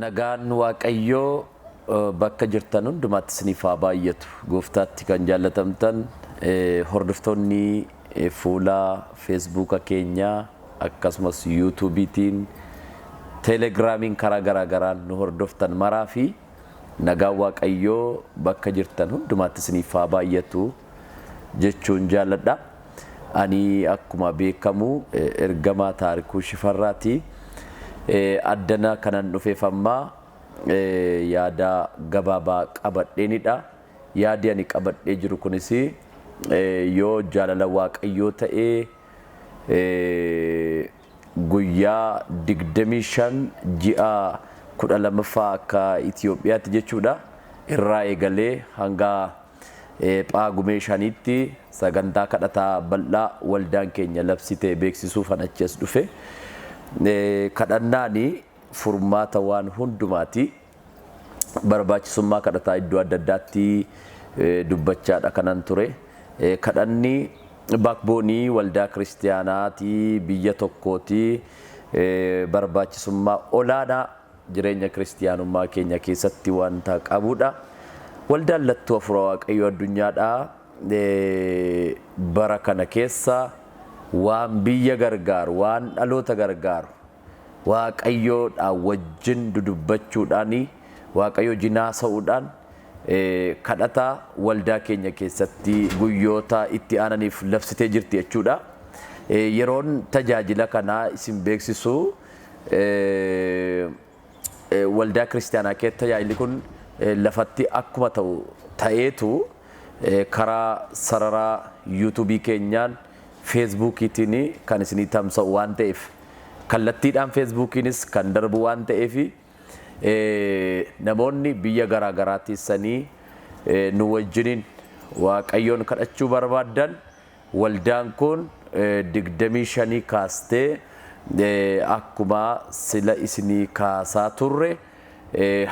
Nagaan Waaqayyoo bakka jirtan hundumaatti isiniif haa baay'atu. Gooftaatti kan jaallatamtan hordoftoonni fuula Feesbuuka keenyaa, akkasumas Yuutuubiitiin, Teelegiraamiin, karaa garaa garaan nu hordoftan maraa fi nagaan Waaqayyoo bakka jirtan hundumaatti isiniif haa baay'atu jechuun jaalladha. Ani akkuma beekamu ergamaa Taarikuu Shifarraati. Addana kanan dhufeef ammaa yaada gabaabaa qabadheenidha. Yaadi ani qabadhee jiru kunis yoo jaalala Waaqayyoo ta'ee guyyaa 25 ji'a 12ffaa akka Itoophiyaatti jechuudha irraa eegalee hanga Phaagumee 5tti sagantaa kadhataa bal'aa waldaan keenya labsite beeksisuufan achi as dhufe. Kadhannaani furmaata waan hundumaati. Barbaachisummaa kadhataa iddoo adda addaatti dubbachaadha kanan ture. Kadhanni backbone waldaa kiristiyaanaati, biyya tokkooti. Barbaachisummaa olaanaa jireenya kiristiyaanummaa keenya keessatti wanta qabudha. Waldaan Lattuu Hafuura Waaqayyoo addunyaadhaa bara kana keessa waan biyya gargaaru, waan dhaloota gargaaru, Waaqayyoodhaa wajjin dudubbachuudhaan, Waaqayyo wajjin haasa'uudhaan kadhata waldaa keenya keessatti guyyoota itti aananiif labsitee jirti jechuudha. Yeroon tajaajila kanaa isin beeksisu, waldaa kiristaanaa keessatti tajaajilli kun lafatti akkuma ta'u ta'eetu, karaa sararaa Yuutuubii keenyaan, Feesbuukiitiin kan isinii tamsa'u waan ta'eef, kallattiidhaan Feesbuukiinis kan darbu waan ta'eef, namoonni biyya garaa garaa teessanii nu wajjiniin Waaqayyoon kadhachuu barbaaddan, waldaan kun 25 kaastee akkuma sila isinii kaasaa turre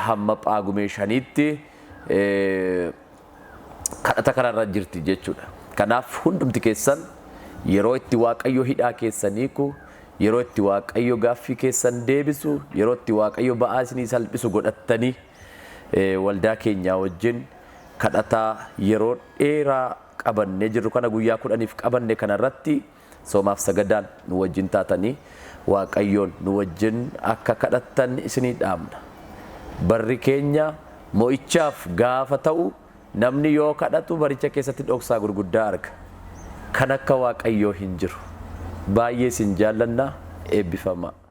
hamma Phaagumee 5tti kadhata kanarra jirti jechuudha. Kanaaf hundumti keessan yeroo itti Waaqayyo hidhaa keessan hiiku, yeroo itti Waaqayyo gaaffii keessan deebisu, yeroo itti Waaqayyo ba'aa isinii salphisu godhattanii waldaa keenyaa wajjin kadhataa yeroo dheeraa qabannee jirru kana, guyyaa 10f qabanne kanarratti soomaaf sagadaan nu wajjin taatanii Waaqayyoon nu wajjin akka kadhattan isinii dhaamna. Barri keenya mo'ichaaf gaafa ta'u, namni yoo kadhatu baricha keessatti dhoksaa gurguddaa arga. Kan akka Waaqayyoo hin jiru. Baay'ee isin jaallanna, eebbifamaa.